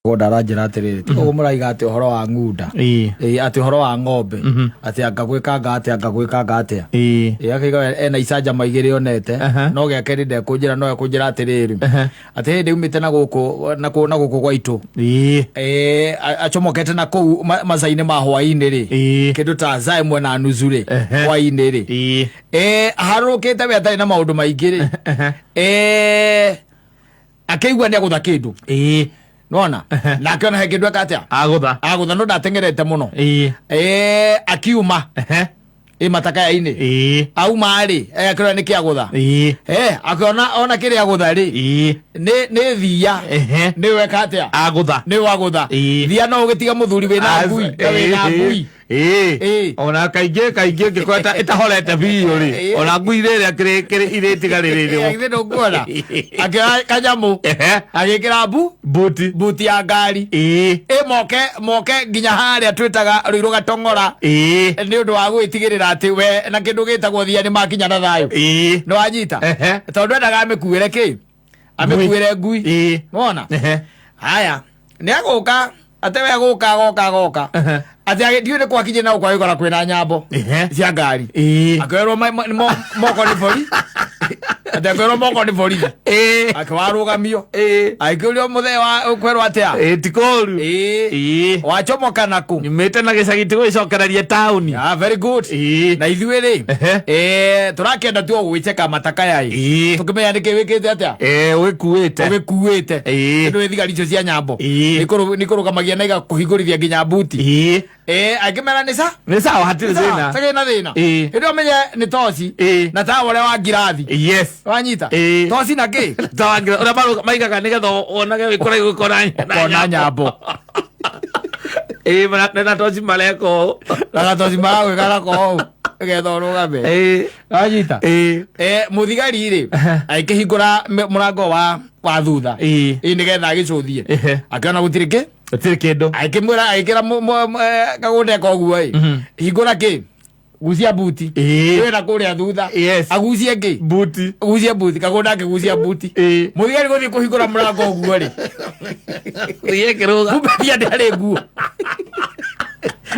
Gonda aranjĩra atĩrĩrĩ, tiga ũguo mũraiga atĩ ũhoro wa ng'unda. Ĩĩ, atĩ ũhoro wa ng'ombe, atĩ anga gwĩkanga atĩa, anga gwĩkanga atĩa. Ĩĩ, akaiga we ena icanjama igĩrĩ onete. No gĩa kerĩ ndekũnjĩra, no ekũnjĩra atĩrĩrĩ, atĩ hĩndĩ umĩte na gũkũ na gũkũ gwa itũ. Ĩĩ, acomokete na kũu maca-inĩ ma hwaĩ-inĩ rĩ, kĩndũ ta thaa ĩmwe na nuthu rĩ, hwaĩ-inĩ rĩ. Ĩĩ, aharũrũkĩte we atarĩ na maũndũ maingĩ rĩ. Ĩĩ, akĩigua nĩ agũtha kĩndũ. Nona na akĩona he kĩndũ eka atĩa. Agũtha. Agũtha, no ndateng'erete mũno. Akiuma ĩ matakaya-inĩ. Auma rĩ, akĩona nĩ kĩagũtha. Akĩona ona kĩrĩa agũtha rĩ, nĩ thia. Nĩ weka atĩa? Agũtha. Nĩ wagũtha. Thia no ũgĩtiga mũthuri wĩna ngui na wĩna ngui. Ona kaingĩ kaingĩ ngĩkorwo ĩtahorete biũ rĩ, ona ngui rĩrĩa irĩtigarĩrĩrwo. Githĩ ndũkuona akĩoya kanyamũ, agĩkĩra mbu buti, buti ya ngari. Ĩ moke moke nginya harĩa twĩtaga Rũirũ Gatong'ora, nĩ ũndũ wa gwĩtigĩrĩra atĩ we na kĩndũ gĩtagwo thia nĩ makinya na thayũ. Nĩ wanyita? Tondũ endaga amĩkuĩre kĩ, amĩkuĩre ngui. Nĩwona? Haya, nĩ agũka ate we gũka agoka agoka atĩ ndiũĩ nĩ gwakinyire na gũkũ agĩkora kwĩna nyambo cia ngari. Akĩoerwo moko nĩ bori, atĩ akĩoerwo moko nĩ borithi. Akĩwarũgamio, agĩkĩũrio, mũthee wa ũkwerwo atĩa? Ĩĩ, ti kũũru. Wacomoka nakũ? Nyumĩte na gĩcagi, ti gwĩcokereria taũni. Ah, very good. Na ithuĩ rĩ, tũrakĩenda tu o gwĩcheka matakaya ĩ, tũkĩmenya nĩkĩ wĩkĩte atĩa. Ũgĩkuĩte. Ũgĩkuĩte. Nĩ thigari icio cia nyambo nĩkũrũgamagia na igakũhingũrithia nginya buti. Angĩmera nĩ sa Nĩ sawa, hatirĩ thĩna. Tagĩ na thĩna. Hĩndĩ ĩyo menye nĩ toci na tawa ũrĩa wa ngirathi. Wanyita? Toci na kĩ? Tawangira ũrĩa maigaga nĩgetha wonage wĩ kũraihu ũkona ũkona nyambo. Ĩĩ, na toci mareka ũũ. Na gatoci maragwĩka nako ũũ nĩgetha ũrũgame. Wanyita? Mũthigari rĩ, agĩkĩhingũra mũrango wa thutha, ĩ nĩgetha agĩcũthie. Akĩona gũtirĩ kĩ. Gũtirĩ kĩndũ. Agĩkĩmwĩra, agĩkĩra kagũnda eka ũguo ĩ, hingũra kĩ, gucia buti. Wĩna kũrĩa thutha. Agucie kĩ? Buti. Gucie buti, kagũnda akĩgucia buti. Mũthigari gũthiĩ kũhingũra mũrango ũguo rĩ, Thiĩ kĩrũga. Kumbe thia ndĩarĩ nguo,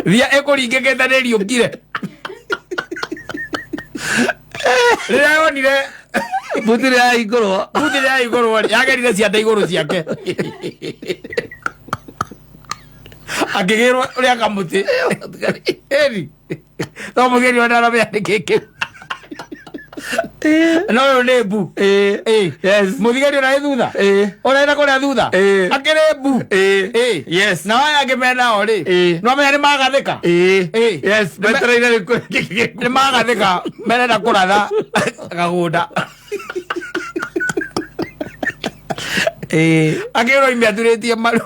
thia ĩkũringĩkĩte nĩ riũkire rĩrĩa yonire buti rĩ yahingũrwo. Buti rĩa igũrũ rĩ, yagerire cianda igũrũ ciake, akĩgĩrwo ũrĩa kamũtĩ ĩni no mũgĩri ona aramenya nĩ kĩ kĩu, no ũyũ nĩ mbu. Mũthigari ona ĩ thutha, ona ĩna kũrĩa thutha, akĩrĩ mbu. Na aya angĩ menao rĩ, no amenya nĩ magathĩka. Yes, metereire rĩu nĩ magathĩka, merenda kũratha kagũnda. Akĩrwo ime aturĩtie maru.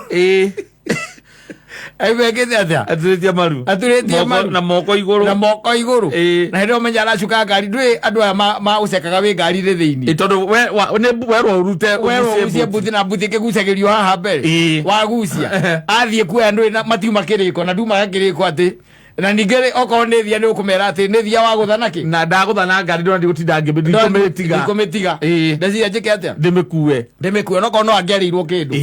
Aimekĩte atĩa? Aturĩtie maru. Aturĩtie maru. Na moko igũrũ. Na moko igũrũ. Na hĩndĩ ĩyo menya aracuka ngari, ndũĩ andũ aya magũcekaga wĩ ngari-inĩ thĩinĩ. Tondũ we nĩ werwo ũrute werwo ũgucie ũgucie buti. Buti na buti ĩkĩgucagĩrio haha mbere. Wagucia, athiĩ kuoya, ndũĩ na matiuma kĩrĩko na ndumaga kĩrĩko atĩ na ningĩ rĩ, okorwo nĩ thia nĩ ũkũmera atĩ nĩ thia wagũtha nakĩ. Na ndagũtha na ngari ndona ndigũtinda ndikũmĩtiga. Ndikũmĩtiga. Ndeciria njĩke atĩa? Ndĩmĩkue. Ndĩmĩkue, onokorwo no angĩarĩirwo kĩndũ.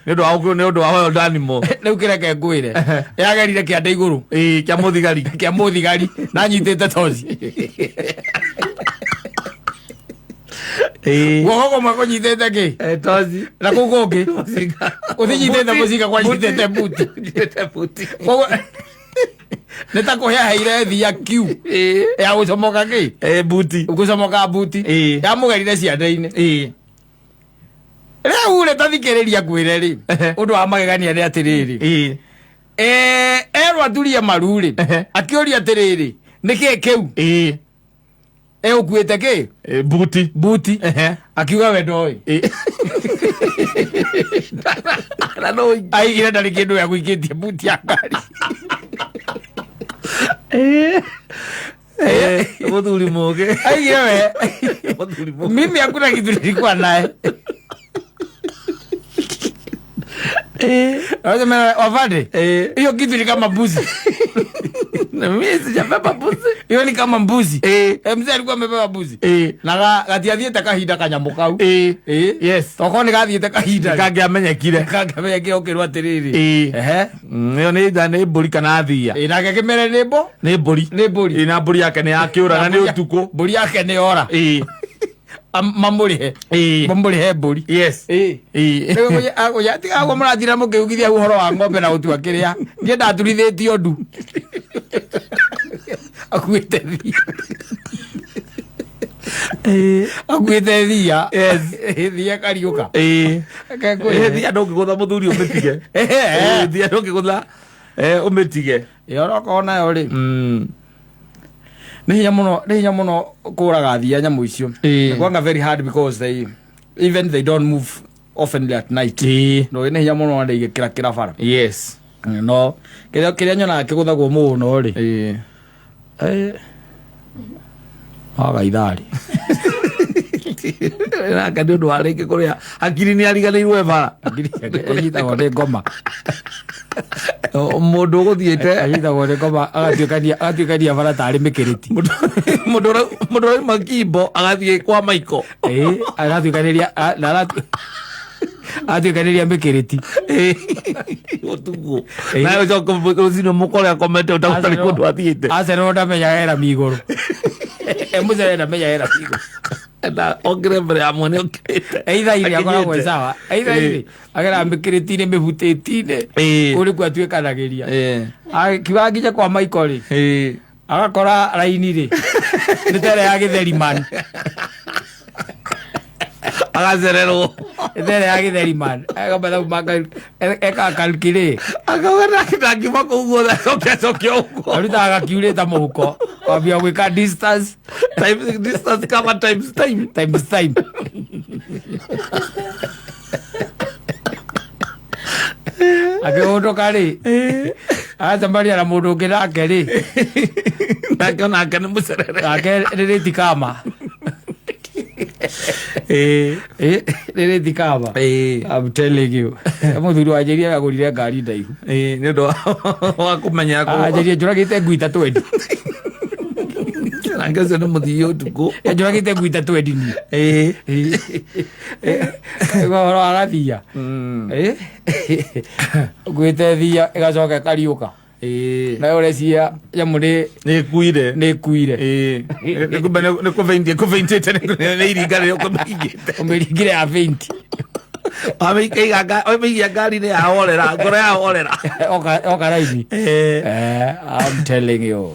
Nĩ ũndũ wa nĩ ũndũ wa wild animal. Rĩu kĩreke ngwĩre, yagerire kĩanda igũrũ. Kĩa mũthigari. Kĩa mũthigari na nyitĩte toci. Guoko kũmwe kũnyitĩte kĩ? Toci. Na kũu kũngĩ gũtinyitĩte mũcinga, kwanyitĩte buti. Nyitĩte buti. Koguo nĩ ta kũhe aheire thia kiu ya gũcomoka kĩ? Buti. Gũcomoka buti. Yamũgerire ciande-inĩ. Rĩu rĩ, tathikĩrĩria ngwĩre rĩ, ũndũ wa magegania nĩ atĩrĩrĩ, erwo aturie maru rĩ, akĩũria atĩrĩrĩ, nĩ kĩ kĩu ũkuĩte kĩ? Buti. Buti. Akiuga we ndoĩ. Na no aigire ndarĩ kĩndũ ya gũikĩtie buti ya ngari. Mũthuri mũgĩ. Aigire we Mũthuri mũgĩ. Mimi hakuna kitu nilikuwa naye. Wafande, hiyo kitu ni kama mbuzi. Mimi sijabeba mbuzi. Hiyo ni kama mbuzi. Eh. Eh, mzee alikuwa amebeba mbuzi. Eh. Na gatiathiĩte kahinda kanyamũ kau. Eh. Eh. Yes. Tokorwo nĩ gathiĩte kahinda. Kangĩamenyekire. Kangĩamenyekire ũkĩrwo atĩrĩrĩ. Eh. Ehe. Ĩyo nĩ nja nĩ mbũri kana thia. Ĩ nake kĩmere nĩ mbo? Nĩ mbũri. Nĩ mbũri. Ĩ na mbũri yake nĩ yakĩũra na nĩ ũtukũ. Mbũri yake nĩ yora. Ĩ. Mamũrĩhe. Ĩ. Mamũrĩhe mbũri. Yes. Ĩ. Ĩ. Tiga guo mũrathira mũkĩugithia ũhoro wa ng'ombe na gũtua kĩrĩa. Niĩ ndaturithĩtio ndu. Akuĩte thia. Akuĩte thia. Yes. Thia kariũka. Ĩ. Kekũhe. Ĩ, thia ndũngĩgũtha mũthuri ũmĩtige. Ĩ, thia ndũngĩgũtha ũmĩtige. Ĩ orokorwo nayo rĩ. Mm. Nĩ hinya mũno, nĩ hinya mũno kũraga thia nyamũ icio. Ĩ. Kwanga very hard because they even they don't move often at night. Ĩ. No nĩ hinya mũno andũ igĩkĩra kĩra bara. Yes. No kĩrĩa kĩrĩa nyonaga kĩgũthagwo mũno rĩ. Ĩ. Eh. Waga itharĩ. Nake nĩ ũndũ wa rĩngĩ kũrĩa hakiri nĩ ariganĩirwo bara. Ĩnyitagwo nĩ ngoma. Mũndũ ũgũthiĩte Anyitagwo nĩ ngoma agatuĩkania agatuĩkania bara tarĩ mĩkĩrĩti. Mũndũ ũrauma Kimbo agathiĩ kwa Maiko. Ĩ agatuĩkanĩria na agatuĩkanĩria mĩkĩrĩti. Ũtukũ. Nawe ũcoke rũcinĩ mũkore akomete ũtarĩ kũndũ athiĩte. Arsenal ndamenyaga ĩra migũrũ. Mũcere ndamenyaga ĩra migũrũ. Na okire mbere ya mwene okirĩte. Eitha-inĩ akoragwo e sawa. Eitha-inĩ agera mĩkĩrĩti-inĩ mĩhutĩti-inĩ. Ĩ. Kũu nĩkuo atuĩkanagĩria. Ĩ. Akiuga nginya kwa Maiko rĩ. Ĩ. Agakora raini rĩ. Nĩ ta ĩrĩa ya gĩtheriman. Agacererwo. Nĩ ta ĩrĩa ya gĩtheriman. Eka mathabu ma eka calculate. Akauga ndangiuma kũu guothe acoke acoke ũguo. Arutaga gakiurĩta mũhuko. Kwambia gwĩka distance. Times distance kama times time. Times time. Akĩhũndũka rĩ. Agacemania na mũndũ ũngĩ nake rĩ. Nake onake nĩ mũcerere. Nake rĩrĩ tikama. Ĩ. Rĩrĩ tikama. Ĩ. I'm telling you. Mũthuri wa Njeri agũrire ngari ndaihu. Ĩ, nĩ ũndũ wa kũmenya kũ. Anjĩrire njũragĩte ngui ta twendi. Nake ũcio nĩ mũthii ũtukũ. Njũragĩte ngui ta twendi niĩ. Ĩ. Ũhoro wa gathia. Ĩ. Ũkuĩte thia ĩgacoka ĩkariũka. Ĩ. Nayo ũreciria nyamũ nĩ Nĩ ĩkuire. nĩ ĩkuire. Ĩ. Nĩ kũbeintie kũbeintĩte nĩ iringa rĩrĩa ũkũmĩringĩte. Ũmĩringire ya faint. Wamĩikia ngari-inĩ yahorera, ngoro yahorera. Oka raini. Ĩ. I'm telling you.